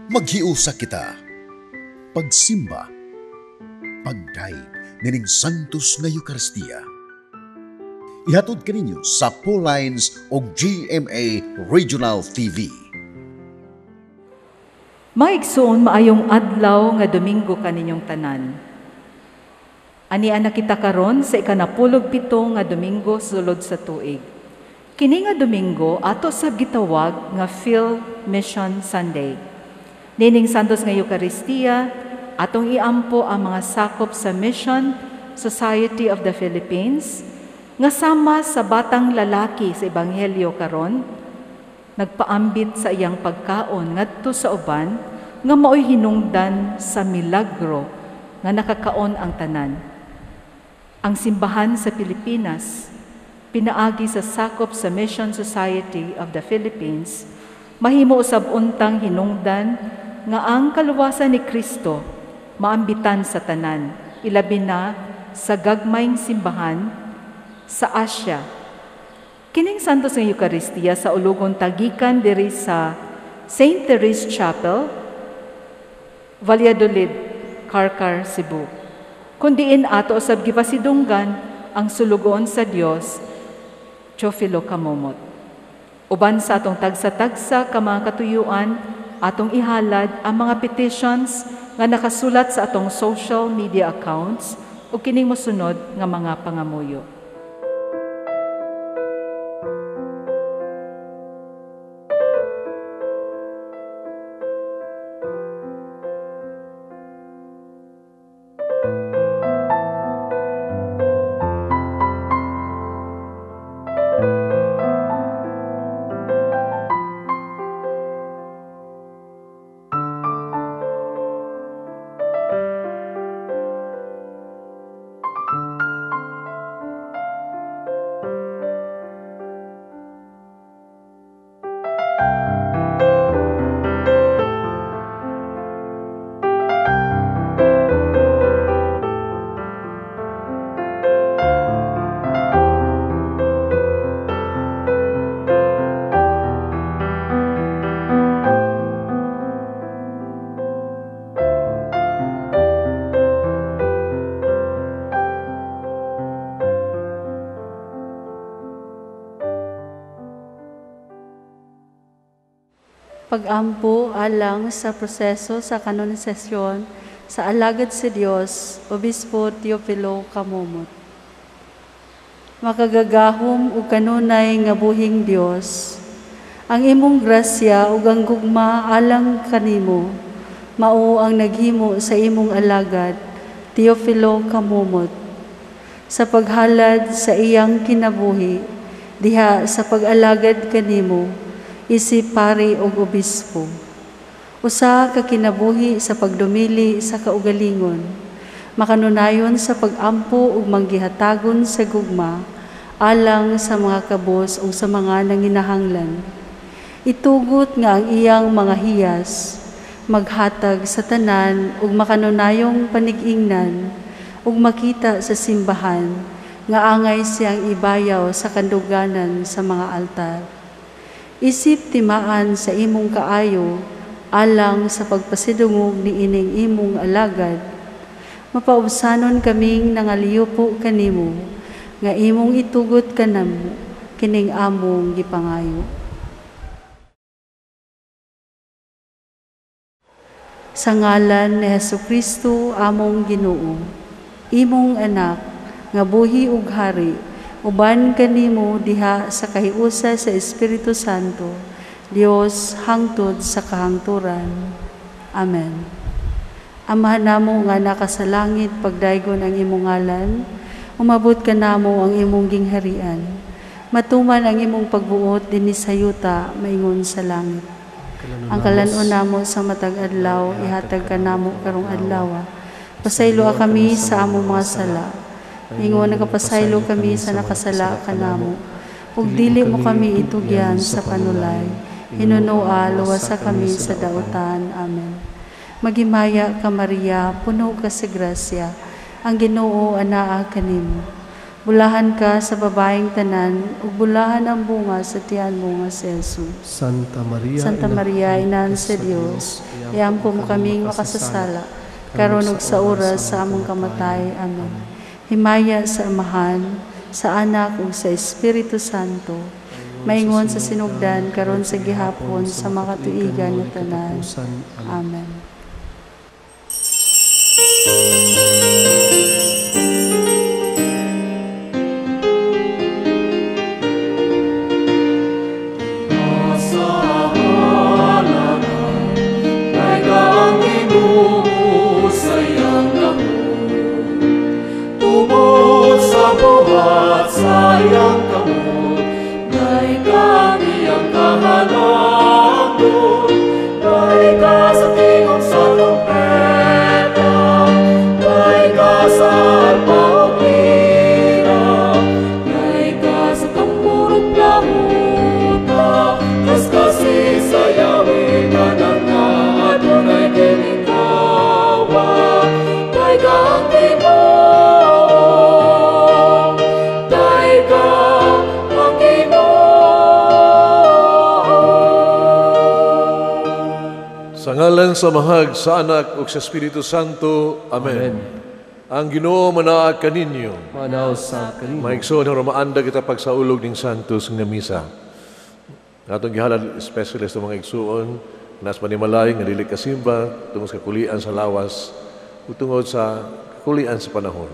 Maghiusa kita. Pagsimba. Pagdayeg nining Santos nga Eukaristiya. Ihatod kaninyo sa Paulines og GMA Regional TV. Maigsoon, maayong adlaw nga Domingo kaninyong tanan. Ania na kita karon sa 17 nga Domingo sulod sa tuig. Kini nga Domingo ato sab gitawag nga Phil Mission Sunday. Nining Santos nga Eukaristiya atong iampo ang mga sakop sa Mission Society of the Philippines nga sama sa batang lalaki sa Ebanghelyo karon nagpaambit sa iyang pagkaon ngadto sa uban nga maoy hinungdan sa milagro nga nakakaon ang tanan. Ang simbahan sa Pilipinas pinaagi sa sakop sa Mission Society of the Philippines mahimo usab untang hinungdan nga ang kaluwasan ni Kristo maambitan sa tanan, ilabi na sa gagmayng simbahan sa Asia. Kining Santos nga Eukaristiya sa ulugon tagikan diri sa St. Therese Chapel, Valladolid, Carcar, Cebu. Kundiin ato usab gipasidunggan ang sulugoon sa Dios, Teofilo Camomot. Uban sa atong tagsa-tagsa ka mga katuyuan, atong ihalad ang mga petitions nga nakasulat sa atong social media accounts o kining mosunod nga mga pangamuyo. Pagampo alang sa proseso sa kanonisasyon sa alagad sa Dios, Obispo Teofilo Camomot. Makagagahom ug kanunay nga buhing Dios, ang imong grasya ug ang gugma alang kanimo, mao ang naghimo sa imong alagad, Teofilo Camomot, sa paghalad sa iyang kinabuhi, diha sa pag-alagad kanimo, isip pari og obispo. Usa ka kinabuhi sa pagdumili sa kaugalingon, makanunayon sa pagampo ug manggihatagon sa gugma alang sa mga kabos ug sa mga nanginahanglan. Itugot nga ang iyang mga hiyas maghatag sa tanan ug makanunayong panig-ingnan ug makita sa simbahan nga angay siyang ibayaw sa kanduganan sa mga altar. Isip timaan sa imong kaayo alang sa pagpasidungog ni ining imong alagad. Mapaubsanon kaming nangaliyupo kanimo nga imong itugot kanamo kining among gipangayo. Sa ngalan ni Hesukristo among Ginoo, imong anak nga buhi ug hari, uban kanimo diha sa kahiusa sa Espiritu Santo, Dios hangtod sa kahangturan. Amen. Amahan namo nga naka sa langit, pagdaygon ang imong ngalan, umabot kanamo ang imong gingharian. Matuman ang imong pagbuot dinhi sa yuta maingon sa langit. Ang kalan-on namo sa matag adlaw ihatag kanamo karong adlaw. Pasayloa kami sa among mga sala. Ingon nagapasaylo kami sa nakasala kanamo. Ug dili mo kami itugyan sa panulay. Hinunoa, luwasa kami sa dautan. Amen. Magimaya ka Maria, puno ka sa grasya. Ang Ginoo anaa kanimo. Bulahan ka sa babaeng tanan, ug bulahan ang bunga sa tiyan mo nga si Jesus. Santa Maria, Santa Maria, Inahan sa Dios, iampo mo kaming makasasala, karon ug sa oras sa among kamatay. Amen. Himaya sa Amahan, sa Anak ug sa Espiritu Santo, maingon sa sinugdan karon sa gihapon sa makatuigan nga tanan. Amen. Sayang kamot, day ka iyang kahalangdon, day ka sa tingog sa trumpeta, day ka sa arpa ug lira, day ka sa tambur ug plahuta, kaskasi sa yawi tanan nga adunay giningawa, day ka ang Ginoo. Sa ngalan sa Mahag, sa Anak ug sa Espiritu Santo. Amen. Amen. Ang Ginoo manaa kaninyo. Manaw sa kanino. Maigsoon nga maanda kita pagsaulog ning Santos nga misa. Atong gihalad especially sa mga igsuon nas manimalay nga dili kasimba tungod sa kakulian sa lawas ug tungod sa kakulian sa panahon.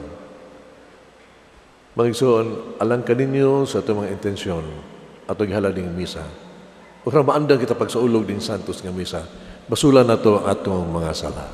Mga igsuon, alang kaninyo sa atong mga intensyon atong gihalad ning misa. Ug maandang kita pagsaulog ning Santos nga misa. Basulan na to atong mga sala.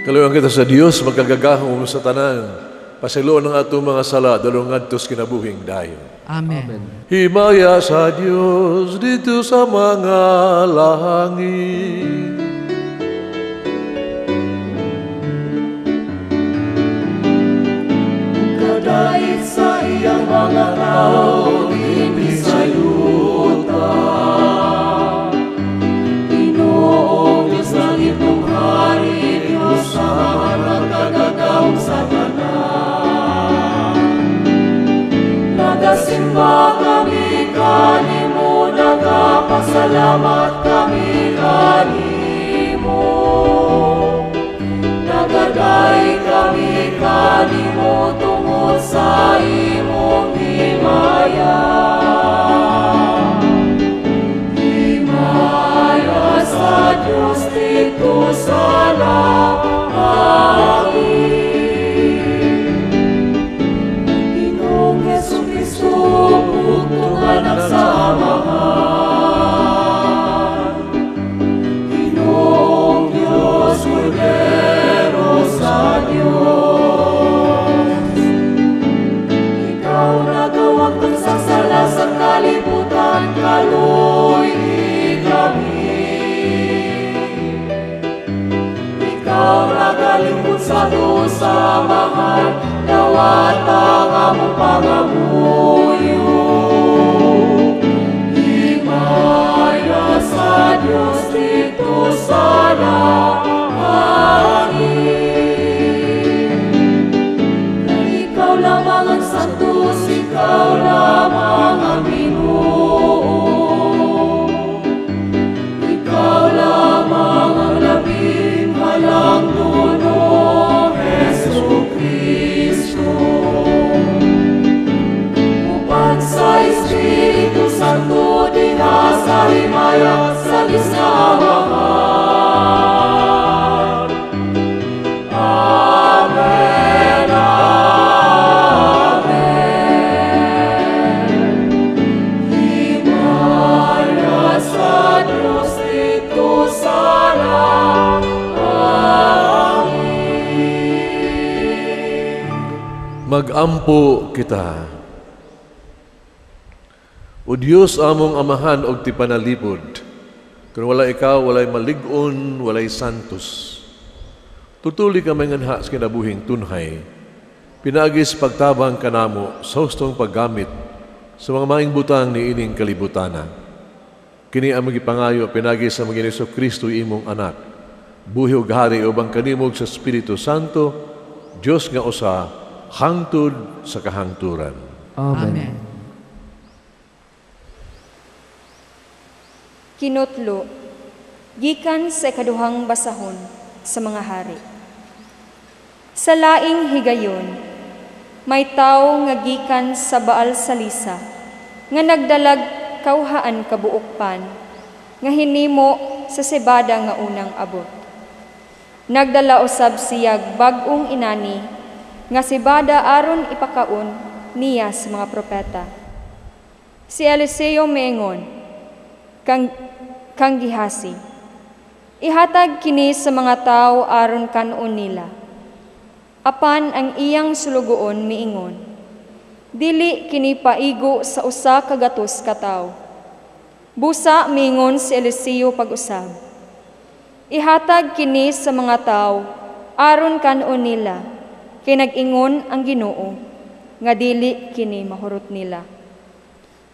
Kaluyan kita sa Dios, magkagagahom sa tanan. Pasiluan ang atong mga sala, dalong ngadtos kinabuhing dayon. Amen. Himaya sa Dios dito sa mga langit. Kadait sa iyang mga tao, dinhi sa yuta. Ginoong Diyos langit ug hari, Diyos sa mga kagagahom sa tanan. Nagasimba kami kanimo, nagapasalamat kami kanimo. Nagaday kami kanimo tungod sa imong himaya. Himaya sa Diyos dito sa langit. Ginoong Jesu-Kristo, bugtong anak sa Amahan. Ginoong Diyos, Kordero sa Diyos. Ikaw nagawagtang sa sala sa Santo sa Amahan, dawata ang among pangamuyo. Himaya sa Dios dito sa langit. Ikaw lamang ang Santos, ikaw lamang ang Ginoo. Ikaw lamang ang labing halang duno, Hesu Kristo. Upan sa Espiritu Santo, diha sa himaya sa Diyos na Amahan. Amen, Amen. Himaya sa Diyos dito sa langit. Magampo kita. O Diyos among amahan og tipanalipod, kung wala ikaw, walay malig-on, walay santos. Tutuli ka may nganha sa kinabuhing tunhay, pinaagis pagtabang kanamo sa hustong paggamit sa mga maing butang ni ining kalibutana. Kini ang magipangayo pinaagi sa mga Hesus Kristo imong anak, buhi ug hari ubang kanimog sa Espiritu Santo, Dios nga usa, hangtod sa kahangturan. Amen. Amen. Kinutlo, gikan sa ikaduhang basahon sa mga hari. Sa laing higayon, may tawo nga gikan sa Baal Salisa, nga nagdalag kauhaan kabuok pan, nga hinimo sa sebada nga unang abot. Nagdala usab siyag bag-ong inani, nga sebada aron ipakaon niya sa mga propeta. Si Eliseo miingon, kang Gihasi, ihatag kini sa mga tao aron kanon nila. Apan ang iyang sulugoon miingon, dili kini paigo sa usa ka gatos ka tawo. Busa miingon si Eliseo pag-usab, ihatag kini sa mga tao aron kanon nila, kay nag-ingon ang Ginoo nga dili kini mahurot nila.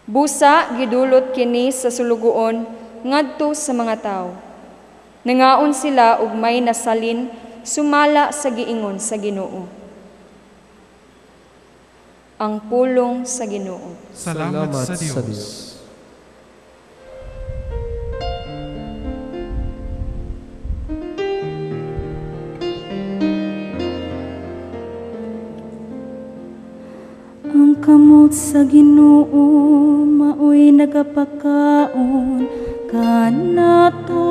Busa gidulot kini sa sulugoon ngadto sa mga tao. Nangaon sila og may nasalin sumala sa giingon sa Ginoo. Ang pulong sa Ginoo. Salamat sa Dios. Ang kamot sa Ginoo maoy nagapakaon kanato.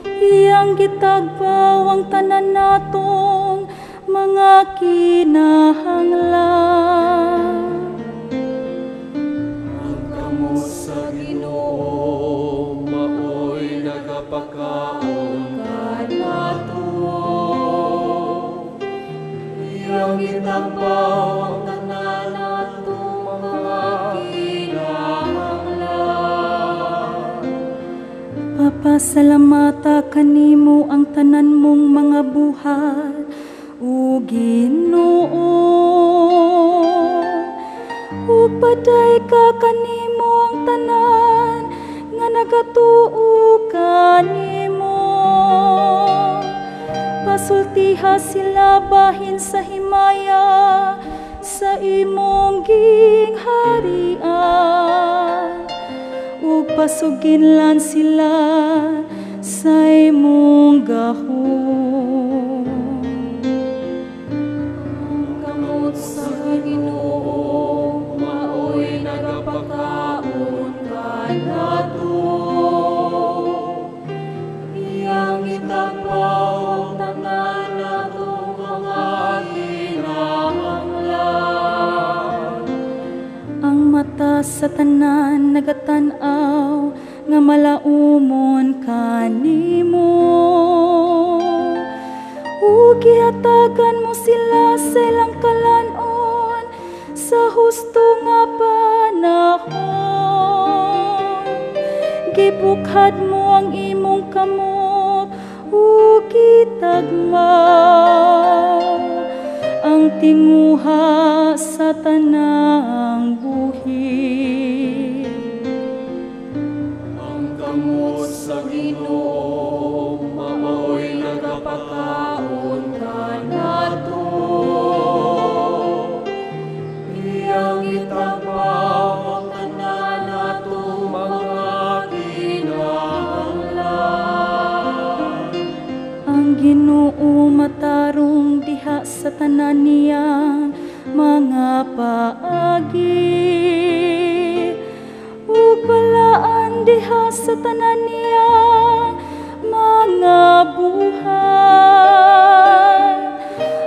Iyang gitagbaw ang tanan natong mga kinahanglan. Ang kamot sa Ginoo maoy nagapakaon kanato. Iyang gitagbaw ang tanan natong mga kinahanglan. Papasalamata kanimo ang tanan mong mga buhat, o Ginoo. Ug paday ka kanimo ang tanan nga nagatuo kanimo. Pasultiha sila bahin sa himaya sa imong gingharian, ug pasuginlan sila sa imong gahom. Ang kamot sa Ginoo maoy nagapakaon kanato. Iyang gitagbaw ang tanan natong mga kinahanglan. Ang mata sa tanan nagatan-aw nga malaumon kanimo. Ug gihatagan mo sila sa ilang kalan-on sa husto nga panahon. Gibukhad mo ang imong kamot ug gitagma ang tinguha sa tanang buhi. Ang kamot sa Ginoo maoy nagapakaon kanato. Iyang gitagbaw ang tanan natong mga kinahanglan. Ang Ginoo matarong diha sa tanan niyang mga paagi, ug balaan diha sa tanan niyang mga buhat.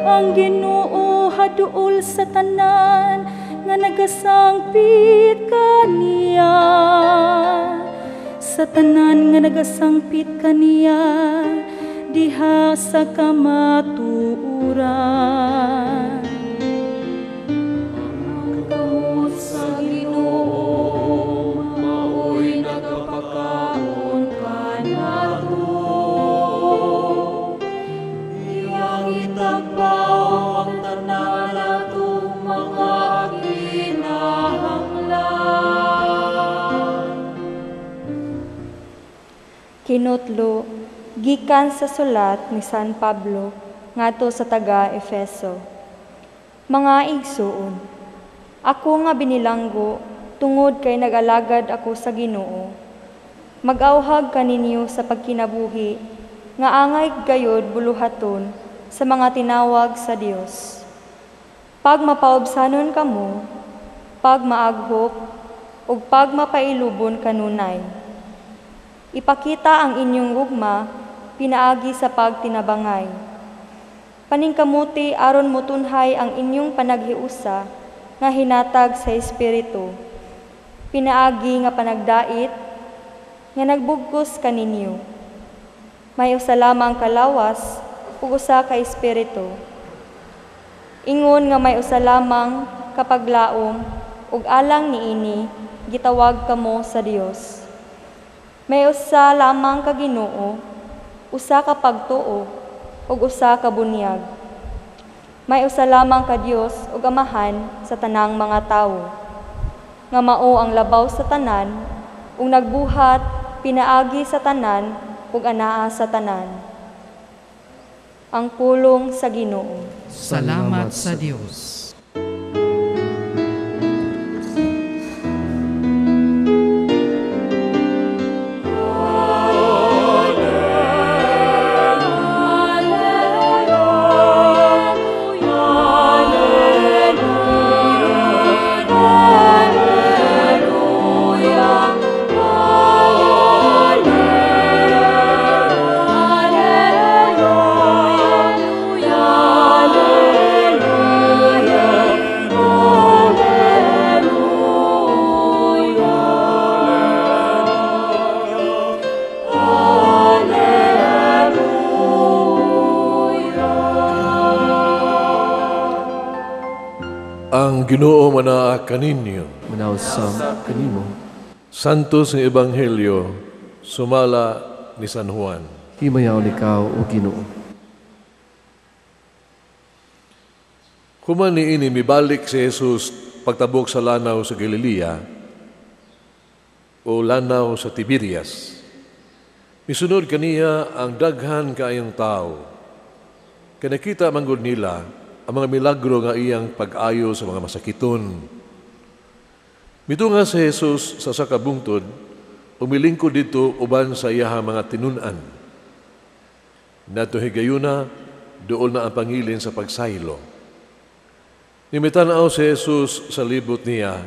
Ang Ginoo haduol sa tanan nga nagasangpit kaniya, sa tanan nga nagasangpit kaniya diha sa kamatuoran. Ang kamot sa Ginoo maoy nagapakaon kanato. Iyang itagbaw ang tanan natong mga kinahanglan. Kinutlo gikan sa sulat ni San Pablo ngadto sa taga Efeso. Mga igsuon, ako nga binilanggo tungod kay nag-alagad ako sa Ginoo. Mag-awhag kaninyo sa pagkinabuhi nga angay gayod buluhaton sa mga tinawag sa Dios. Pag mapaubsanon kamo, pag maaghok ug pag mapailubon kanunay. Ipakita ang inyong gugma pinaagi sa pagtinabangay. Paningkamuti aron motunhay ang inyong panaghiusa nga hinatag sa Espiritu. Pinaagi nga panagdait nga nagbugkos kaninyo. May usa lamang kalawas ug usa ka espiritu. Ingon nga may usa lamang kapaglaom ug alang niini gitawag kamo sa Dios. May usa lamang ka Ginoo, usa ka pagtuo ug usa ka bunyag. May usa lamang ka Dios ug Amahan sa tanang mga tawo, nga mao ang labaw sa tanan ug nagbuhat pinaagi sa tanan ug anaa sa tanan. Ang pulong sa Ginoo. Salamat sa Dios. Ang Ginoo manaa kaninyo. Manausam kanimo. Santos nga Ebanghelyo sumala ni San Juan. Himayaon ikaw o Ginoo. Human niini mibalik si Jesus pagtabok sa lanaw sa Galilea o lanaw sa Tiberias. Misunod kaniya ang daghan kaayong tao. Kanakita manggod nila ang mga milagro nga iyang pag-ayo sa mga masakiton. Mitunga si Jesus sa sakabungtod, umilingkod dito uban sa iyahang mga tinun-an. Nadto higayuna, dool na ang pangilin sa pagsaylo. Nimitanaw si Jesus sa libot niya,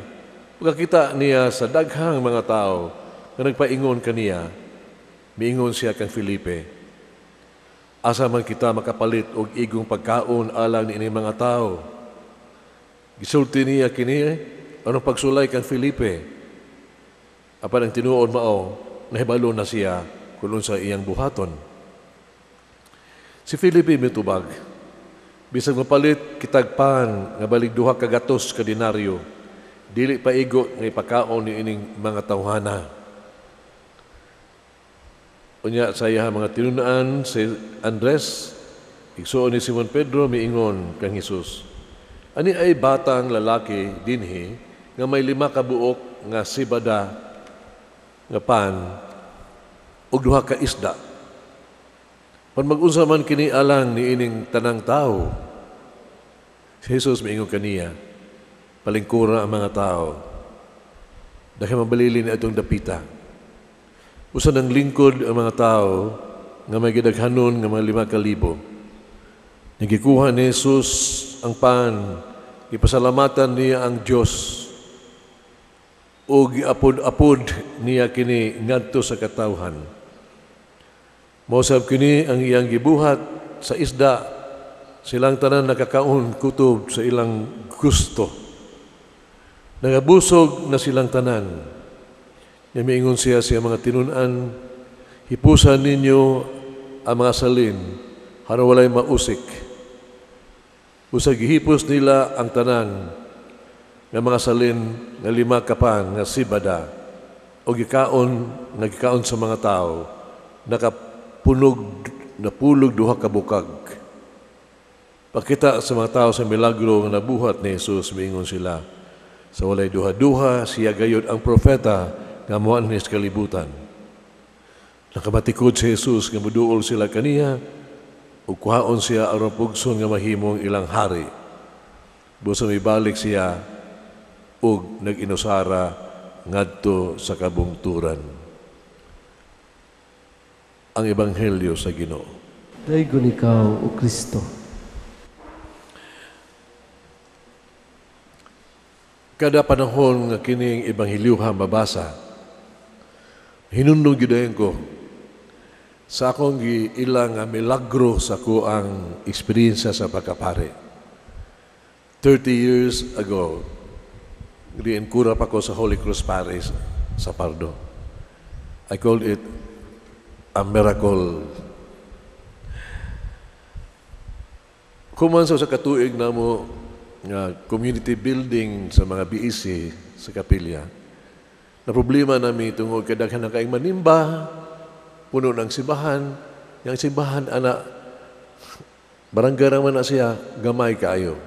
pagkakita niya sa daghang mga tao nga nagpaingon kaniya, miingon siya kang Felipe, asa man kita makapalit og igong pagkaon alang niini mga tao. Gisulti niya kini anong pagsulay kang Felipe. Apan ang tinuod mao, nahibalo na siya kung unsa iyang buhaton. Si Felipe mitubag, bisag mapalit kitag pan nga balig 2 ka gatos ka denaryo, dili paigo nga ipakaon niining mga tawhana. Unya sa iya mga tinun-an si Andres, igsuon ni Simon Pedro, miingon kang Hesus, "Ani ay batang lalaki dinhi nga may 5 ka buok nga sibada nga pan ug 2 ka isda. Pan mag-unsa man kini alang niining tanang tawo?" Si Jesus miingon kaniya, "Palingkura ang mga tao, dahil mabalili na itong dapita." Usa ng lingkod ang mga tao nga may gidaghanon nga mga 5,000. Nagikuha ni Jesus ang pan, ipasalamatan niya ang Dios, ug giapod-apod niya kini ngadto sa katawhan. Mosab kini ang iyang gibuhat sa isda, silang tanan nakakaon kutob sa ilang gusto. Nagabusog na silang tanan. Miingon siya sa mga tinun-an, "Hipusan ninyo ang mga salin, aron walay mausik." Usag gihipos nila ang tanan nga mga salin nga 5 ka pan nga sibada o gikaon nga gikaon sa mga tao, nakapunog napulog 2 ka bukag. Pakita sa mga tao sa milagro nga nabuhat ni Jesus, miingon sila, "Sa walay duha-duha, siya gayud ang propeta nga moanhi sa kalibutan." Nakamatikod si Jesus nga moduol sila kaniya ug kuhaon siya aron pugson nga mahimong ilang hari. Busa mibalik siya ug nag-inusara ngadto sa kabungturan. Ang Ebanghelyo sa Ginoo. Daygon ikaw, o Kristo. Kada panahon nga kining ebanghelyuha mabasa, hinumdum gyud ko sa akong giilang nga milagro sa kuang eksperyensya sa pagkapare. 30 years ago, giinkura pa ko sa Holy Cross Parish sa Pardo. I called it a miracle. Kuman sa katuig namo nga community building sa mga BEC sa kapilya, na problema nami tungod kay daghan na kaayong manimba, puno ng simbahan, yang simbahan ana barangay raman na siya gamay kaayo.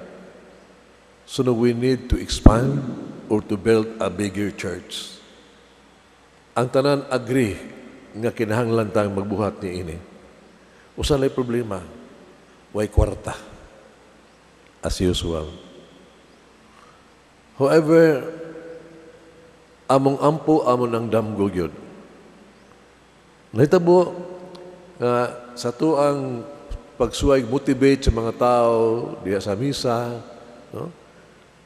So no, we need to expand or to build a bigger church. Ang tanan agree nga kinahanglan tang magbuhat niini. Usa lay problema, way kwarta, as usual. However, among ampo, amon ang damgo gyud. Nahitabo nga sa tuang pagsuway motivate sa mga tao diha sa misa, no?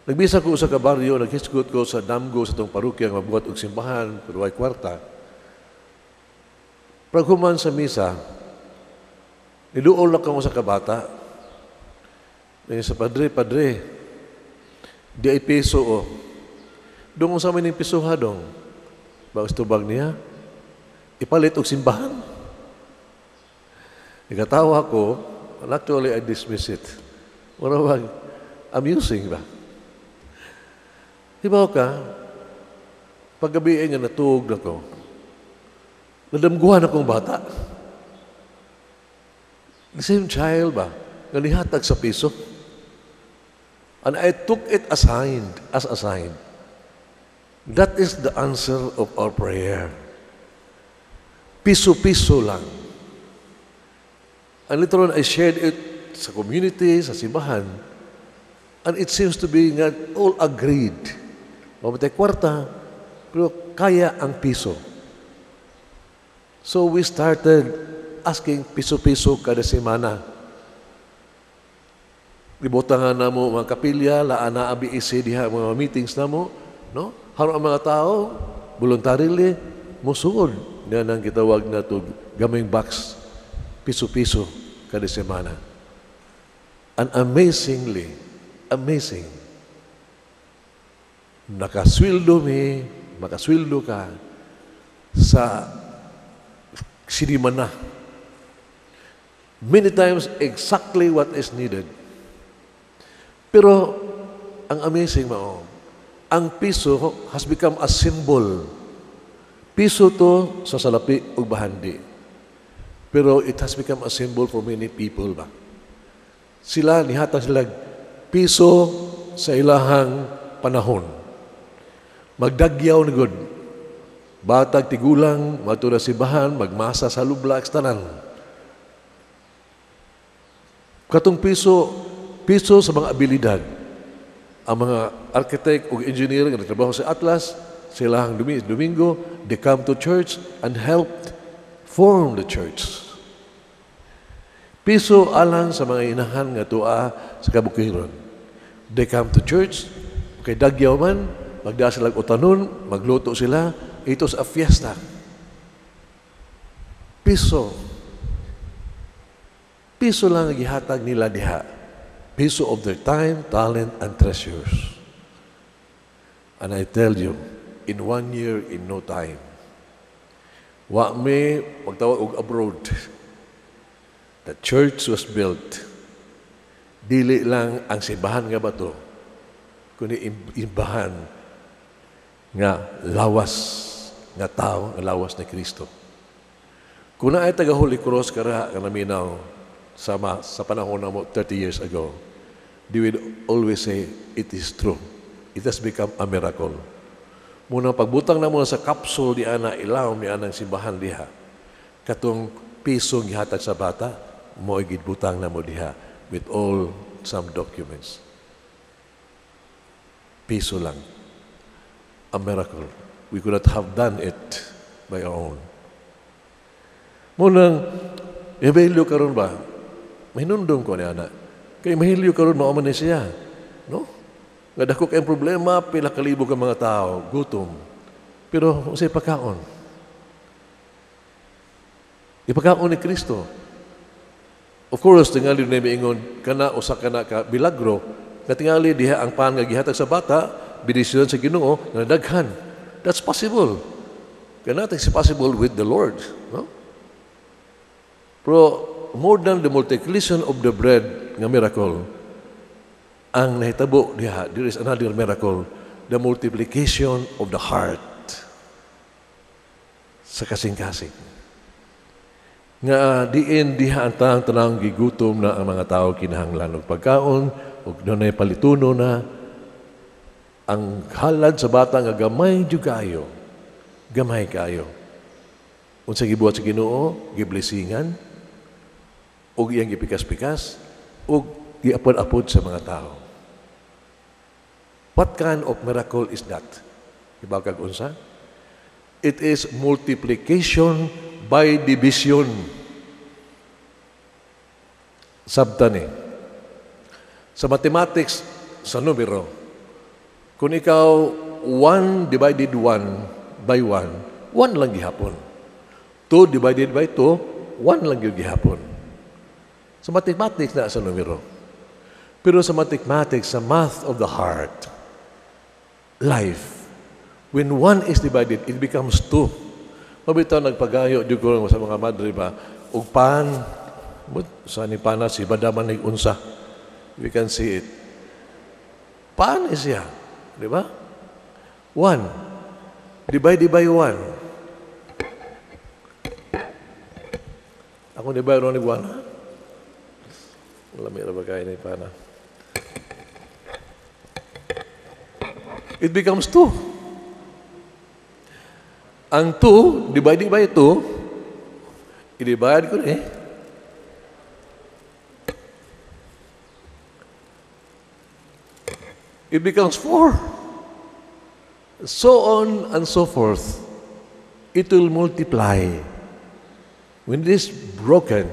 Nagbisa ko sa kabaryo, naghisgot ko sa damgo sa tong parokya nga mabuhat og simbahan, pero way kwarta. Paghuman sa misa, niduol na ko sa kabata. Ngayon sa padre, padre, di ay peso o. Doon sa amin yung pisoha dong. Bagus tubag niya, ipalit og simbahan. Ikatawa ko, and actually I dismiss it. Wala bang amusing ba? Hibaw ka, paggabi nga natuog na ko, nadamguhan akong bata. The same child ba, nga nihatag sa piso. And I took it as a sign. That is the answer of our prayer. Piso-piso lang. And later on, I shared it sa community, sa simbahan, and it seems to be nga all agreed. Mamatay kwarta, pero kaya ang piso. So we started asking piso-piso kada semana. Gibutangan na mo mga kapilya, laan na abi isi diha mga meetings na mo, no? Haron ang mga tao, voluntarily, musuod. Nga nang gitawag na to gaming box, piso-piso kada semana. And amazingly, amazing, nakasweldo mi, makasweldo ka sa sinimana. Many times, exactly what is needed. Pero, ang amazing mao, ang piso has become a symbol. Piso to sa salapi ug bahandi. Pero it has become a symbol for many people ba. Sila, nihatag sila piso sa ilahang panahon. Magdagyaw na gud. Batag tigulang, matura simbahan, magmasa sa lublak, tanan. Katong piso, piso sa mga abilidad. Ang mga architect o engineer nga nagtrabaho sa Atlas, sila ang Domingo, they come to church and helped form the church. Piso alang sa mga inahan nga tua sa kabukiron. They come to church, kay dagyaw man, magda sila utanon, magluto sila, ito sa fiesta. Piso. Piso lang ang gihatag nila diha. Piso of their time, talent, and treasures. And I tell you, in 1 year, in no time, wa mi magtawag og abroad. The church was built. Dili lang ang simbahan nga bato, kundi imbahan nga lawas nga tao, nga lawas ni Kristo. Kung naay taga Holy Cross kara nga naminaw sama sa panahon namo 30 years ago, they would always say, it is true. It has become a miracle. Muna pagbutang namo sa capsule ni ana ilawom ni anang simbahan diha, katong piso gihatag sa bata, mo'y gibutang namo diha with all some documents. Piso lang. A miracle. We could not have done it by our own. Munang, ebelyo karon ba? Mahinundong ko ni ana. Kay mahilyo karon mao man ni siya. No? Nga dako kay problema, pila kalibo ka mga tao, gutom. Pero unsay pagkaon? Ipagkaon ni Kristo. Of course, tingali na miingon kana usa kana ka milagro, nga tingali diha ang pan nga gihatag sa bata, bendisyon sa Ginoo nga daghan. That's possible. Kaya nothing is possible with the Lord, no? Pero more than the multiplication of the bread nga miracle, ang nahitabo diha, there is another miracle, the multiplication of the heart sa kasing-kasing. Nga diin diha ang taang tanang gigutom na ang mga tao kinahanglan og pagkaon ug dunay palituno na ang halad sa bata nga gamay jud kaayo, gamay kaayo. Unsa gibuhat sa Ginoo, giblesingan ug iyang gipikas-pikas ug giapod-apod sa mga tao. What kind of miracle is that? Ibagag unsa? It is multiplication by division. Sabta ni. Sa mathematics, sa numero, kung ikaw 1 divided 1 by 1, 1 lang gihapon. 2 divided by 2, 1 lang gyud gihapon. Sa mathematics na sa numero. Pero sa mathematics, sa math of the heart, life, when 1 is divided, it becomes 2. Mabitaw nagpagayo jud ko sa mga madre ba, ug pan, sa ni pana si badaman nig unsa. We can see it. Pan is siya, di ba? 1 divided by 1. Ako di ba ron ni 1? Lami ra ba kayo ni pana? It becomes 2. Ang 2 divided by 2, i-divide ko ni. It becomes 4. So on and so forth. It will multiply. When it is broken,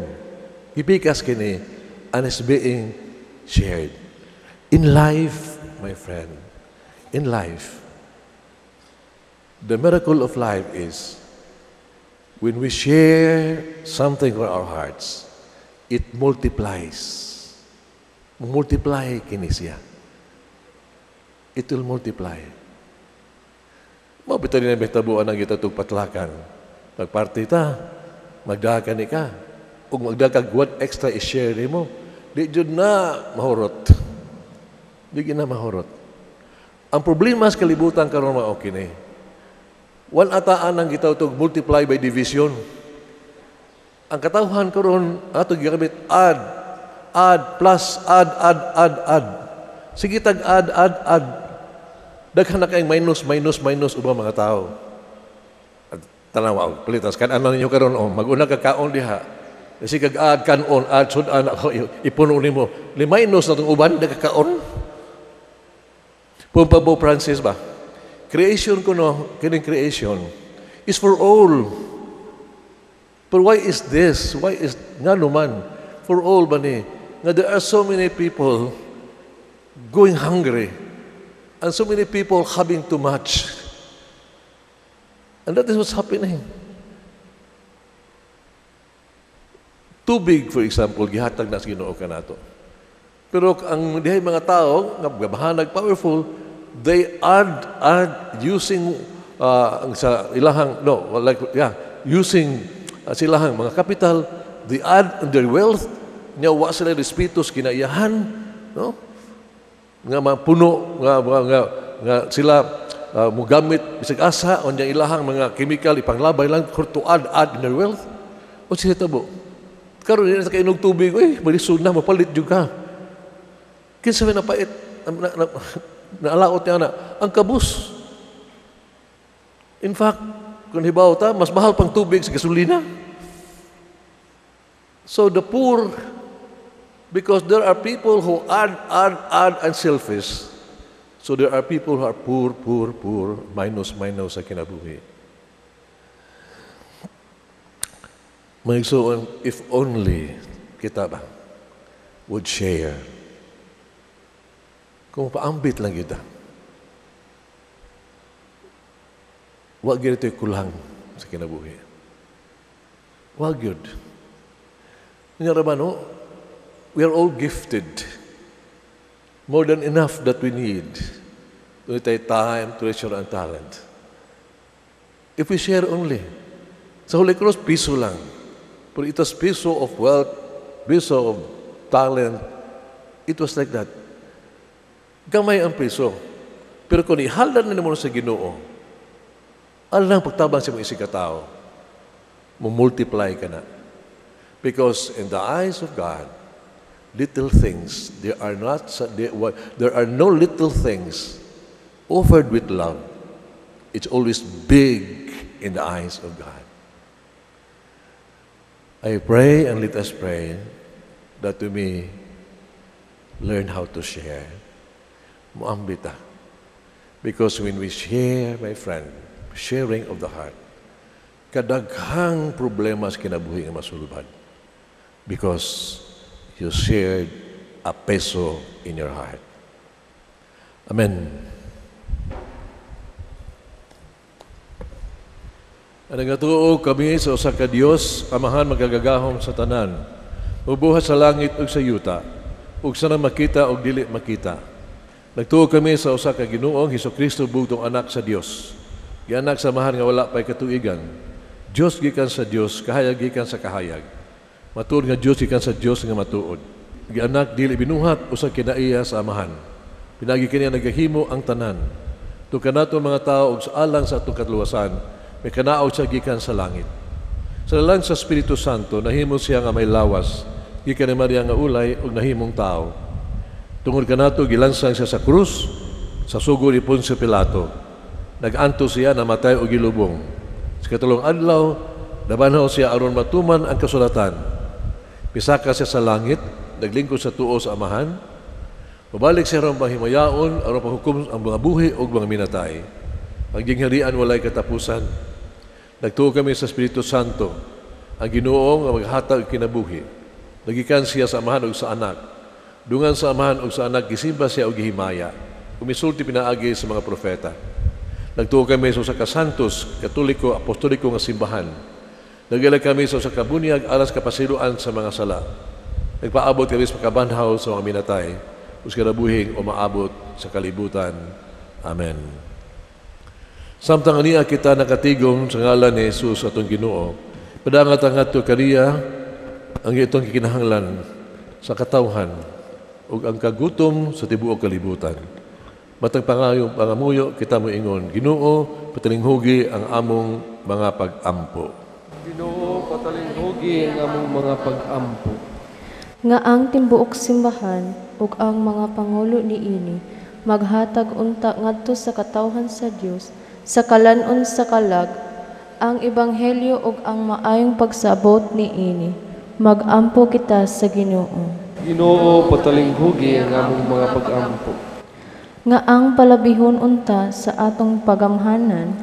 ipikas kini and is being shared. In life, my friend, in life, the miracle of life is when we share something with our hearts, it multiplies. Multiply kini siya. It will multiply. Mabita din ang bitabuan ang itatug patlakan. Magparty ta, magdakan ni ka. Kung magdakag what extra i-share nimo, di jud na mahurot. Di jud na mahurot. Ang problema sa kalibutan karon mao kini. Wala ataan ang gitawtog multiply by division. Ang katawhan karon ato gigamit add, add plus add add add add. Sige tag add add add. Daghan na kayong minus minus minus ubang mga tao. At tanawa palitas kan ano ninyo karon oh, maguna ka kaon diha. Sige kag add kanon, add sud-an ako ipuno nimo. Ni minus na tong uban nagkakaon. Pope Francis ba? Creation kuno, kining creation is for all. But why is this? Why is ngano man for all ba ni? Nga there are so many people going hungry and so many people having too much. And that is what's happening. Tubig, for example, gihatag na sa Ginoo kanato. Pero ang dihay mga tao nga gabahanag powerful, they add using sa ilahang no like yeah, using silahang mga kapital, they add their wealth, nya wa sila respeto sa kinaiyahan, no? Nga mapuno nga nga nga sila mugamit bisag asa unya ilahang mga chemical ipanglabay lang to add in their wealth. O siya tabo. Karon dili sa kainog tubig, oy, malisod na mapalit jud ka. Kinsa may napait naalaot niya na ang kabus. In fact, kung hibaw ta, mas mahal pang tubig sa gasolina. So the poor, because there are people who add, and selfish. So there are people who are poor, poor, poor, minus, minus sa kinabuhi. Mga igsoon, if only kita ba would share. Kung paambit lang kita, wag gyud ito'y kulang sa kinabuhi. Wag gyud. Nga ba, no? We are all gifted. More than enough that we need. Doon tayo time, treasure, and talent. If we share only. Sa Holy Cross, piso lang. Pero it was piso of wealth, piso of talent. It was like that. Gamay ang piso. Pero kung ihalad na nimo sa Ginoo, alang pagtabang sa mga isig ka tao, mo-multiply ka na. Because in the eyes of God, little things, there are no little things offered with love. It's always big in the eyes of God. I pray and let us pray that we may learn how to share. Muambita. Because when we share, my friend, sharing of the heart, kadaghang problema sa kinabuhi nga masulbad. Because you shared a peso in your heart. Amen. Ang nagatuo kami sa usa ka Dios, Amahan magagagahom sa tanan, mubuhat sa langit ug sa yuta, ug sa makita ug dili makita. Nagtuo kami sa usa ka Ginoong Hesukristo bugtong anak sa Dios. Gianak sa Amahan nga wala pay katuigan. Dios gikan sa Dios, kahayag gikan sa kahayag. Matuod nga Dios gikan sa Dios nga matuod. Gianak dili binuhat usa kinaiya sa Amahan. Pinagi kini nagahimo ang tanan. Tukan nato mga tao og sa alang sa atong katluwasan, may kanaog siya gikan sa langit. Sa lalang sa Espiritu Santo, nahimo siya nga may lawas, gikan ni Maria nga ulay ug nahimong tao. Tungod kanato gilansang siya sa krus, sa sugo ni Poncio Pilato. Nag-anto siya, namatay og gilubong. Sa katulong adlaw, nabanhaw siya aron matuman ang kasulatan. Pisaka siya sa langit, naglingkod sa tuo sa Amahan. Mabalik siya aron panghimayaon, aron panghukom ang mga buhi ug mga minatay. Ang gingharian walay katapusan. Nagtuo kami sa Espiritu Santo, ang Ginoo nga maghatag og kinabuhi. Nagikan siya sa Amahan ug sa Anak. Dungan sa Amahan ug sa Anak gisimba siya og gihimaya. Umisulti pinaagi sa mga propeta. Nagtuo kami sa usa ka santos, katoliko, apostoliko nga simbahan. Nagila kami sa usa ka bunyag alas kapasiluan sa mga sala. Nagpaabot kami sa pagkabanhaw sa mga minatay ug sa kinabuhing umaabot sa kalibutan. Amen. Samtang aniya kita nakatigom sa ngalan ni Jesus atong Ginoo, padangat ang ato kaniya ang itong kikinahanglan sa katawhan ug ang kagutom sa tibuok kalibutan. Matag pangayo pangamuyo kita moingon, Ginoo, patalinghugi ang among mga pag-ampo. Ginoo, Patalinghugi ang among mga pag-ampo. Nga ang tibuok simbahan ug ang mga pangulo niini maghatag unta ngadto sa katawhan sa Dios sa kalan-on sa kalag ang ebanghelyo ug ang maayong pagsabot niini. Magampo kita sa Ginoo. Ginoo, patalinghugi ang among mga pag-ampo. Nga ang palabihon unta sa atong pagamhanan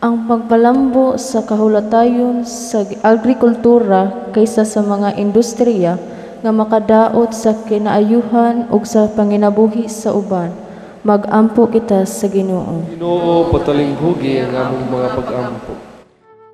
ang pagpalambo sa kahulatayon sa agrikultura kaysa sa mga industriya nga makadaot sa kinaayuhan ug sa panginabuhi sa uban. Magampo kita sa Ginoo. Ginoo, patalinghugi ang among mga pag-ampo.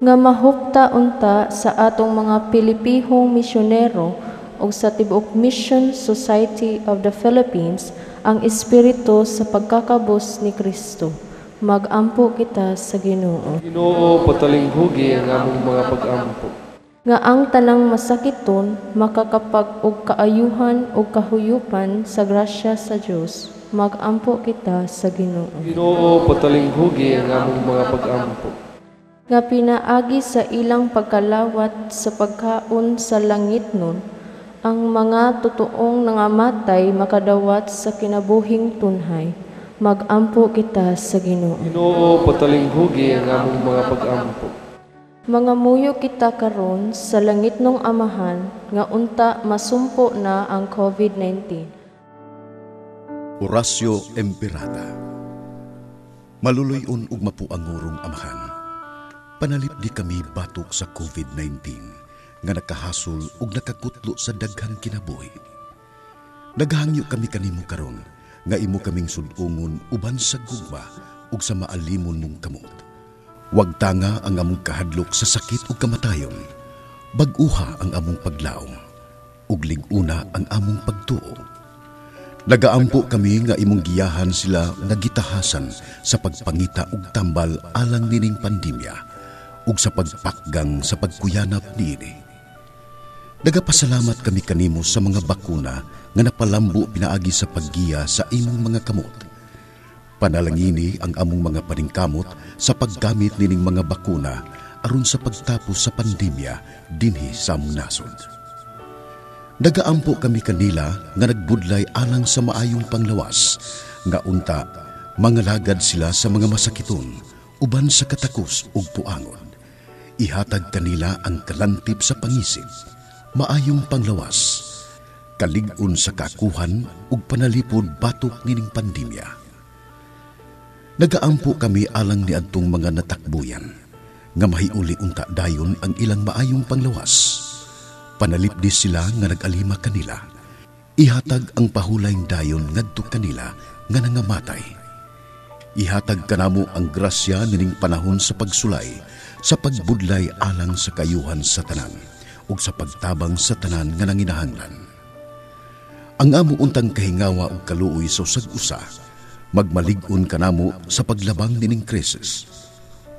Nga mahupta unta sa atong mga Pilipihong misyonero ug sa tibuok Mission Society of the Philippines ang espiritu sa pagkakabos ni Kristo. Magampo kita sa Ginoo. Ginoo, patalinghugi ang among mga pag-ampo. Nga ang tanang masakiton makakapag og kaayuhan ug kahuyupan sa grasya sa Dios. Magampo kita sa Ginoo. Ginoo, patalinghugi ang among mga pag-ampo. Nga pinaagi sa ilang pagkalawat sa pagkaon sa langit nun, ang mga totoong nangamatay makadawat sa kinabuhing tunhay. Magampo kita sa Ginoo. Ginoo, patalinghugi ang among mga pag-ampo. Mangamuyo kita karon sa langitnong Amahan nga unta masumpo na ang COVID-19. Oratio Imperata. Maluluy-on ug mapuangurong Amahan. Panalipdi kami batok sa COVID-19 nga nakahasol ug nakakutlo sa daghang kinabuhi. Naghangyo kami kanimo karon nga imo kaming sud-ungon uban sa gugma ug sa maalimon mong kamot. Wag tanga ang among kahadlok sa sakit ug kamatayon. Bag-uha ang among paglaom ug lig-una ang among pagtuo. Nagaampo kami nga imong giyahan sila nga gitahasan sa pagpangita ug tambal alang nining pandemya ug sa pagpakgang sa pagkuyanap niini. Nagapasalamat kami kanimo sa mga bakuna nga napalambo pinaagi sa paggiya sa imong mga kamot. Panalangini ang among mga paningkamot sa paggamit nining mga bakuna aron sa pagtapos sa pandemya dinhi sa among nasod. Nagaampo kami kanila nga nagbudlay alang sa maayong panglawas, nga unta mangalagad sila sa mga masakiton uban sa katakos ug puangon. Ihatag kanila ang kalantip sa pangisip, maayong panglawas, kalig-on sa kakuhan ug panalipod batok nining pandemya. Nagaampo kami alang niadtong mga natakbuyan, nga mahiuli unta dayon ang ilang maayong panglawas. Panalipdi sila nga nag-alima kanila. Ihatag ang pahulayng dayon ngadto kanila nga nangamatay. Ihatag kanamo ang grasya nining panahon sa pagsulay, sa pagbudlay alang sa kayuhan sa tanan, ug sa pagtabang sa tanan nga nanginahanglan. Ang amo untang kahingawa ug kaluoy sa usag-usa, magmalig-on kanamo sa paglabang nining krisis,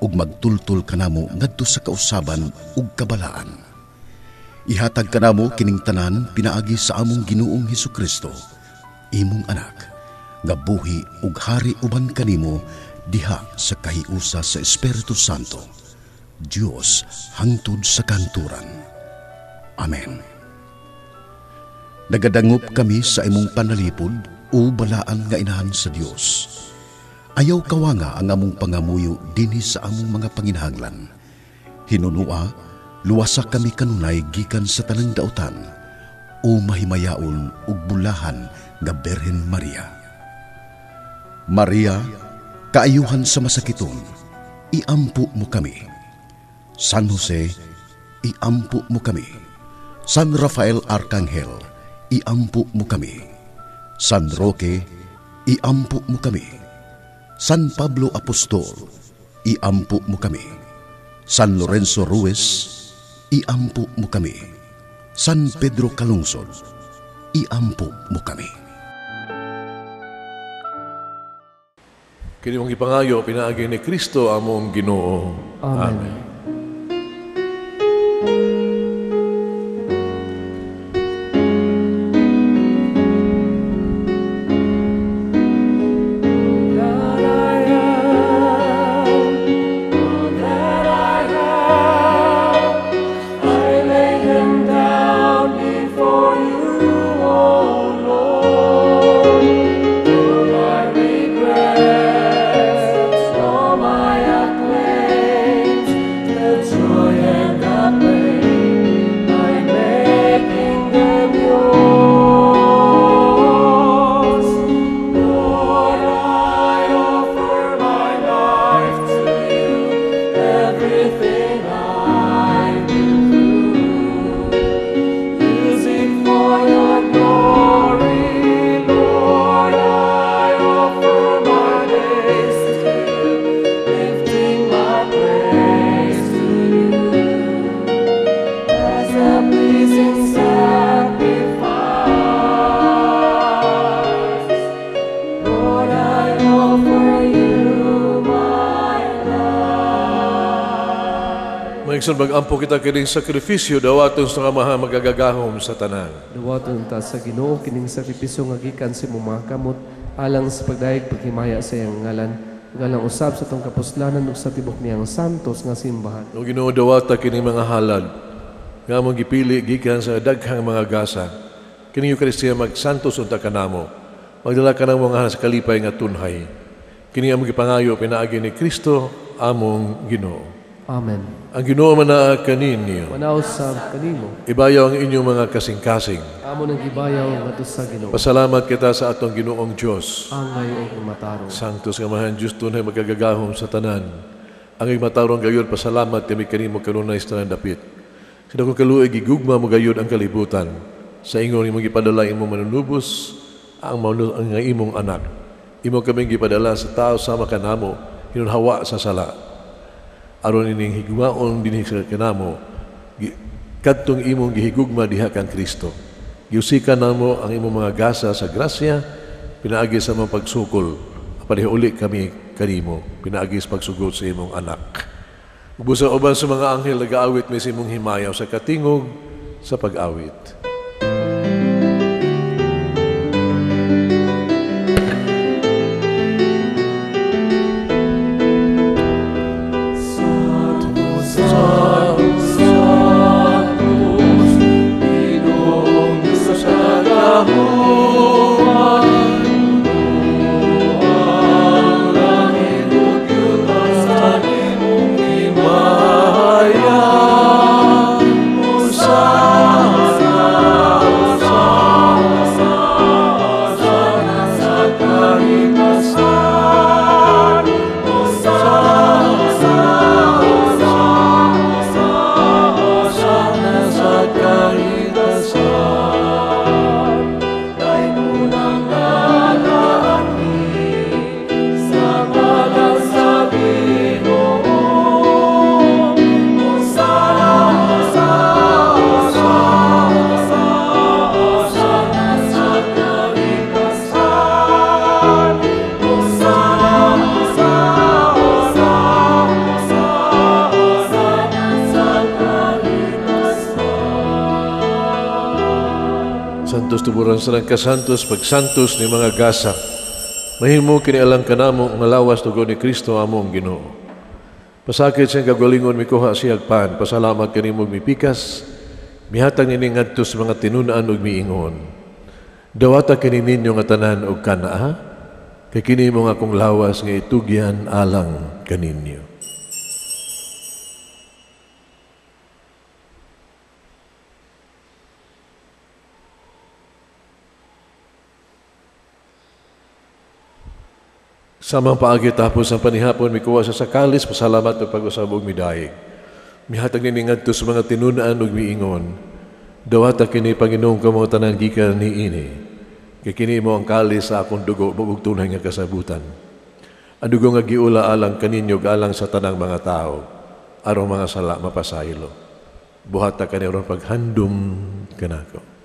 ug magtultol kanamo ngadto sa kausaban ug kabalaan. Ihatag kanamo kining tanan pinaagi sa among Ginoong Hesukristo, imong anak, nga buhi ug hari uban kanimo diha sa kahiusa sa Espiritu Santo, Dios hangtod sa kanturan. Amen. Nagadangop kami sa imong panalipod o balaan nga inahan sa Dios. Ayaw kawanga ang among pangamuyo dinhi sa among mga panginahanglan. Hinunua, luwasa kami kanunay gikan sa tanang dautan o mahimayaon ug bulahan nga Birhen Maria. Maria, kaayuhan sa masakiton, iampo mo kami. San Jose, iampo mo kami. San Rafael Arcangel, iampo mo kami. San Roque, iampo mo kami. San Pablo Apostol, iampo mo kami. San Lorenzo Ruiz, iampo mo kami. San Pedro Calungsod, iampo mo kami. Kini mong ipangayo, pinaagi ni Kristo among Ginoo. Amen. Amen. That I am, all that I have, Everything I've been through, use it for your glory, Lord. I offer my days to you, lifting my praise to you as a pleasing sacrifice. Lord, I offer you my life. Mga igsoon, mag-ampo kita kining sakripisyo, dawaton sa Amahan magagagahom sa tanan. Dawaton ta sa Ginoo kining sakripisyo nga gikan sa imong mga kamot alang sa pagdayeg paghimaya sa iyang ngalan, ug alang usab sa atong kapuslanan ug sa tibok niyang santos nga simbahan. O Ginoo, dawata kining mga halad nga among gipili gikan sa daghang mga gasa. Kining Eucharistia magsantos unta kanamo. Magdala ka ng mga sa kalipay nga tunhay. Kini among gipangayo pinaagi ni Kristo among Ginoo. Amen. Ang Ginoo manaa kaninyo. Manaw sab kanimo. Ibayaw ang inyong mga kasing-kasing. Amo nang gibayaw ngadto sa Ginoo. Pasalamat kita sa atong Ginoong Dios. Angay og matarong. Sanctus nga Amahan Dios tunay magagagahom sa tanan. Ang matarong gayon pasalamat kami kanimo kanunay sa tanan dapit. Sa dakong kaluoy gigugma mo gayon ang kalibutan. Sa ingon imong gipadala imong manunubos ang imong anak. Imo kaming gipadala sa tao sama kanamo hinunhawa sa sala. Aron ining higwaon dinhi sa kanamo kadtong imong gihigugma diha kang Kristo. Giusikan namo ang imong mga gasa sa grasya pinaagi sa imong pagsukol. Apan uli kami kanimo pinaagi sa pagsugot sa imong anak. Busa uban sa mga anghel nagaawit mi sa imong himayaw sa katingog sa pag-awit. Sanctus, Sanctus, Ginoong Diyos sa kagahuman, puno ang langit ug yuta sa imong himaya. Hosana, Hosana, Hosana sa kahitasan. Hosana, Hosana, Hosana sa kahitasan. Kay unang nagaanhi sa ngalan sa Ginoo. Hosana, Hosana, Hosana, Hosana sa kahitasan. Hosana, Hosana, Hosana, Hosana sa kahitasan. Santos tuburan sa kasantos pagsantos ni mga gasa. Mahimo kini alang kanamo nga lawas dugo ni Kristo among Ginoo. Pasakit siyang kagalingon mikuha siyag pan, pasalamat kanimo mipikas, mihatag nini ngadto sa mga tinun-an ug miingon. Dawata kini ninyo nga tanan og kanaa, kay kini mo nga akong lawas nga itugyan alang kaninyo. Samang paagi tapos ang panihapon, mikuha sa sakalis, pasalamat ug pag-usab og midayeg. Mihatag nini ngadto sa mga tinun-an ug miingon. Dawata kini Panginoong kamo tanan gikan niini. Kay kini mo ang kalis sa akong dugo ug tunay nga kasabutan. Ang dugo nga giula alang kaninyo ug alang sa tanang mga tao, aron mga sala mapasaylo. Buhata kani aron paghandom kanako.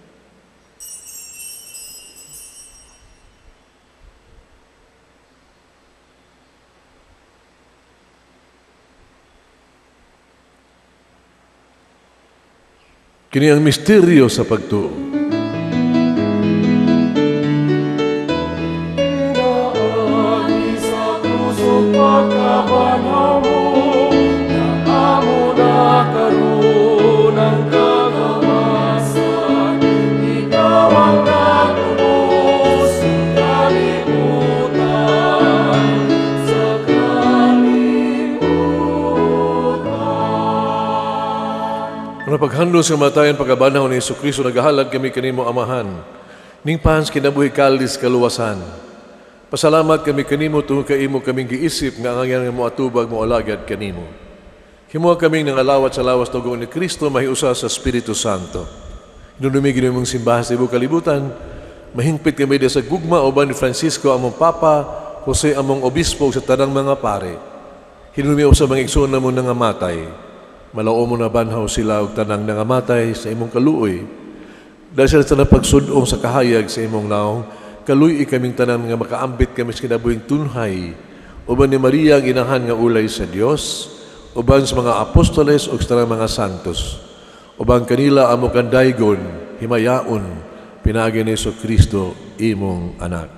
Kini ang misteryo sa pagtuo. Pinaagi sa krus ug pagkabanhaw mo, na amo na karon ang kagawasan. Ikaw ang nagtubos sa kalibutan, sa kalibutan. Ano paghandom sa kamatayan pagkabanhaw ni Jesucristo, nagahalad kami kanimo Amahan. Ning pans kinabuhi kalis kaluwasan. Pasalamat kami kanimo tungod kay imo kaming giisip nga ang angyan nga moatubag mo alagad kanimo. Himuha kaming nangalawat sa lawas dugo ni Kristo, mahiusa sa Espiritu Santo. Hinumdumi Ginoo imong simbahan sa tibuok kalibutan, mahingpit kami diha sa gugma uban ni Francisco among Papa, Jose among Obispo sa tanang mga pare. Hinumdumi sa mga igsoon namo nangamatay. Malaom mo na banhaw sila og tanang nangamatay sa imong kaluoy. Dahil sila sa pagsudong sa kahayag sa imong naong, kaluy-i kaming tanan nga makaambit kami sa kinabuhing tunhay. Uban ni Maria ang inahan nga ulay sa Dios, uban sa mga apostoles ug sa tanang mga santos. Uban kanila amo kandaygon, himayaon, pinaagi ni Jesu Kristo imong anak.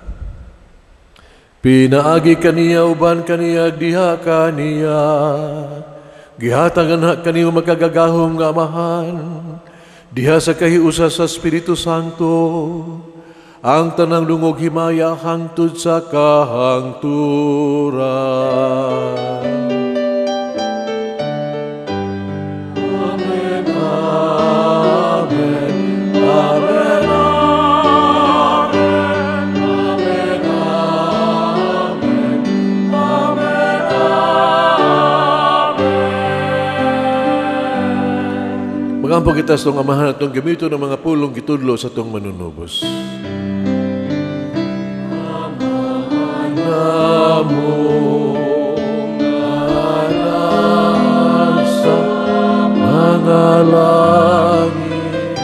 Pinaagi kaniya uban kaniya diha kaniya, gihatag anha kanimo makagagahom nga Amahan, diha sa kahiusa sa Espiritu Santo, ang tanang lungog himaya hangtod sa kahangturan. Amen, amen, amen, amen, amen, amen, amen. Magampo kita sa itong Amahan atong gamiton ng mga pulong gitudlo sa itong manunubos. Namo sa mga langit,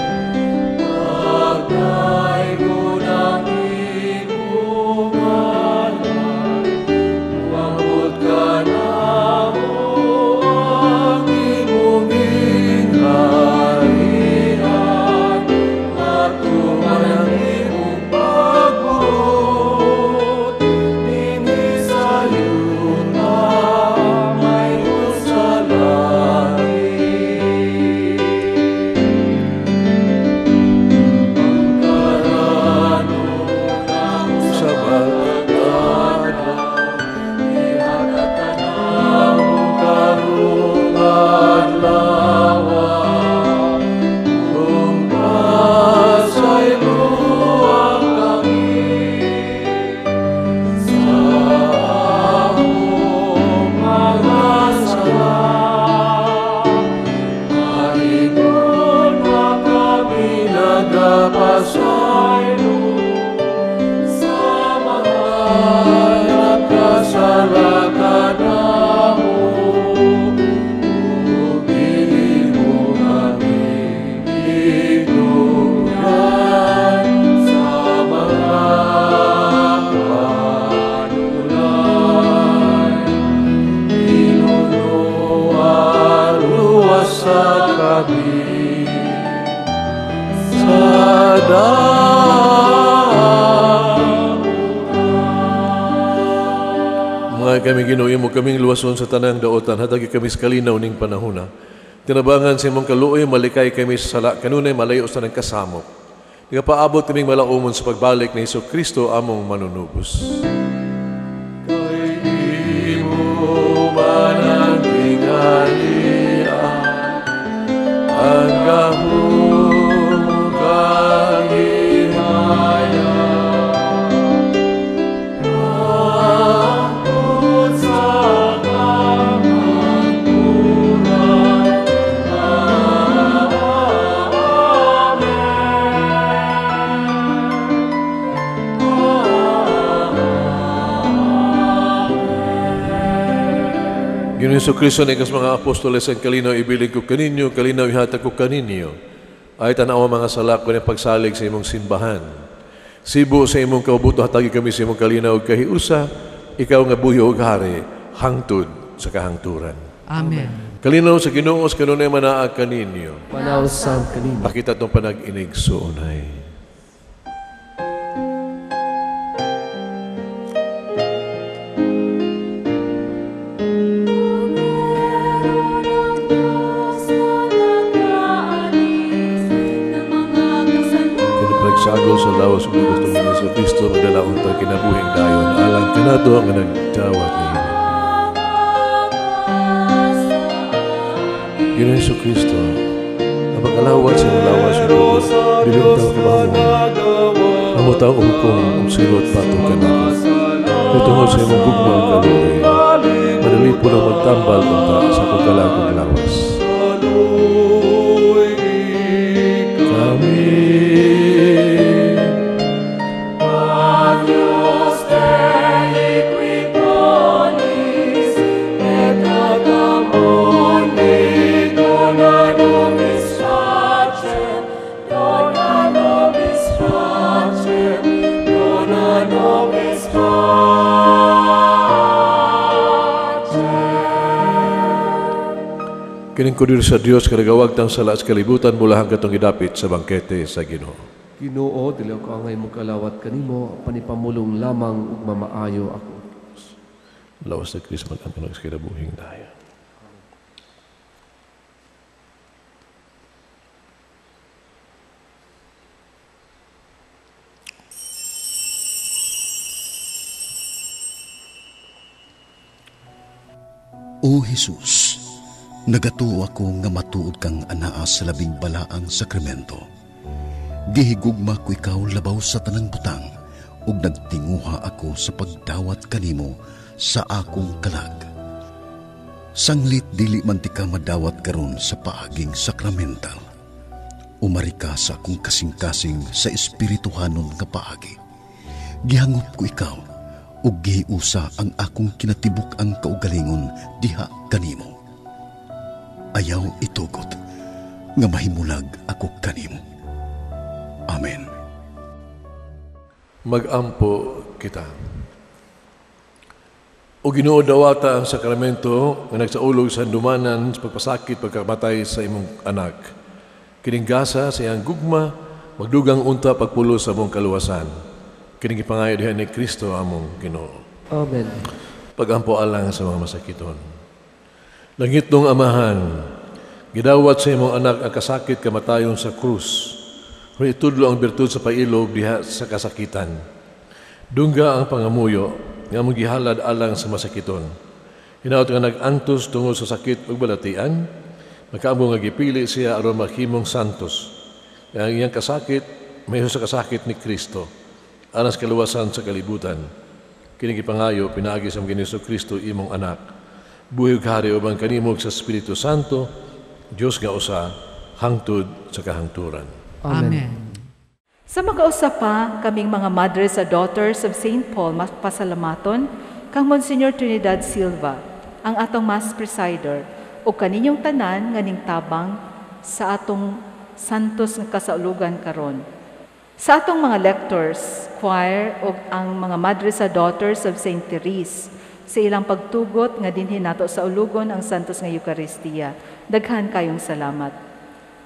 pagdaygon ang imong ngalan, moabot kanamo ang imong gingharian, matuman ang imong pagbuot, dinhi sa yuta, mahimo sa langit. Pagkarano sa pagkadlaw, ihatag kanamo karong adlaw, ug pasayloa kami sa among mga sala, Maingon nga kami nagapasaylo sa mga nagkasala kanamo, ug dili mo kami itugyan sa mga panulay. Hinunoa, luwasa kami sa damutan. Mga kami Ginoo, imo kaming luwason sa tanang daotan, hatagi kami sa kalinaw ning panahona. Tinabangan sa imong kaluoy, malikay kami sa sala, kanunay malayo sa tanang kasamok. Nagapaabot kaming malaumon sa pagbalik ni Hesus Kristo among manunubos. Kay imo man ang gingharian, ang gahom ug ang himaya, hangtod sa kahangturan. Amen. Ginoong Jesu Kristo, sa mga apostoles, ang kalinaw ibilin ko kaninyo, kalinaw ihatag ko kaninyo. Ay tanawa mga sala ko ng pagsalig sa imong simbahan. Sibo sa imong kaubuto, hatagi kami sa imong kalinaw ug kahiusa, ikaw nga buhi ug hari, hangtod sa kahangturan. Amen. Kalinaw sa Ginoo sa kanunay manaa kaninyo. Manaw sa kanino. Pakita itong panag-inig suunay. Kini pagsagol sa lawas ug dugo ni Jesu Kristo magdala unta kinabuhing dayon alang kanato nga nagdawat niini. Ginoong Jesu Kristo, ang pag-alawat sa imong lawas ug dugo, dili unta kabahungon. Amo taong hukom ug silot patong kanako. Tungod sa imong gugma ug kaluoy. Madali po lang magtambal unta sa akong kalag ug lawas. Kami. Agnus Dei qui donis, et ad mundi dona nobis pacem, dona nobis pacem, dona nobis pacem. Kining kordero sa Dios kadagawag tang sala sa kalibutan mula hanggatong gidapit sa bangkete sa Ginoo. Ginoo, dili ako angay mokalawat kanimo, panipamulong lamang ug mamaayo ako. Lawas sa Kristo mag-angkon sa kinabuhing dayon. O Jesus, nagatuo ako nga matuod kang anaa sa labing balaang sakramento. Gihigugma ko ikaw labaw sa tanang butang, ug nagtinguha ako sa pagdawat kanimo sa akong kalag. Sanglit dili man ti ka madawat karon sa paaging sakramental. Umari ka sa akong kasing-kasing sa espirituhanon nga paagi. Gihangop ko ikaw, ug gihiusa ang akong kinatibuk-ang kaugalingon diha kanimo. Ayaw itugot nga mahimulag ako kanimo. Amen. Mag-ampo kita. O Ginoo, dawata ang sakramento nga nagsaulog sa handumanan sa pagpasakit pagkamatay sa imong anak. Kining gasa sa iyang gugma, magdugang unta pagpulos sa among kaluwasan. Kining gipangayo diha ni Kristo among Ginoo. Amen. Pagampo alang sa mga masakiton. Langit nung Amahan, gidawat sa imong anak ang kasakit kamatayon sa krus. Pero itudlo ang birtud sa pailob diha sa kasakitan. Dungga ang pangamuyo nga among gihalad alang sa masakiton. Hinaot nga nag-antos tungod sa sakit ug balatian, makaambo nga gipili siya aron maghimong santos. Ang iyang kasakit mayo sa kasakit ni Kristo, alang sa kaluwasan sa kalibutan. Kini gipangayo pinaagi sa among Ginoo Kristo imong anak. Buhi ug hari uban kanimo sa Espiritu Santo, Dios nga usa hangtod sa kahangturan. Amen. Sa makausa pa, kaming mga Madres sa Daughters of St. Paul mapasalamaton kang Monsignor Trinidad Silva, ang atong Mass Presider, o kaninyong tanan nga ningtabang sa atong santos nga kasaulugan karon. Sa atong mga lectors, choir, o ang mga Madres sa Daughters of St. Therese, sa ilang pagtugot nga dinhi nato sa ulugon ang Santos nga Eucharistia. Daghan kayong salamat.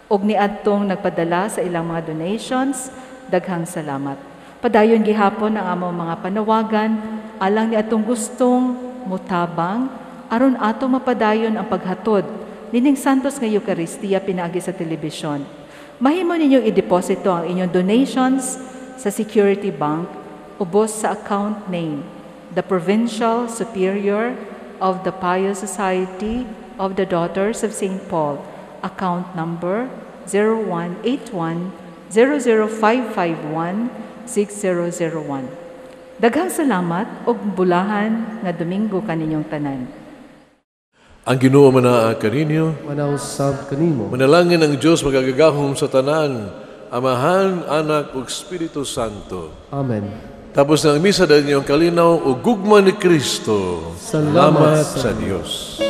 Og niadtong nagpadala sa ilang mga donations, daghang salamat. Padayon gihapon ang among mga panawagan alang ni atong gustong mutabang aron ato mapadayon ang paghatod nining Santos nga Eucharistia pinaagi sa telebisyon. Mahimo ninyong ideposito ang inyong donations sa Security Bank ubos sa account name, the Provincial Superior of the Pious Society of the Daughters of St. Paul, account number 0181-00551-6001. Daghang salamat og bulahan nga Domingo kaninyong tanan. Ang Ginoo manaa kaninyo, manausab kanimo. Manalangin ang Dios magagagahom sa tanan, Amahan, Anak ug Espiritu Santo. Amen. Tapos ng misa dahil niyong kalinaw o gugma ni Kristo. Salamat sa Dios.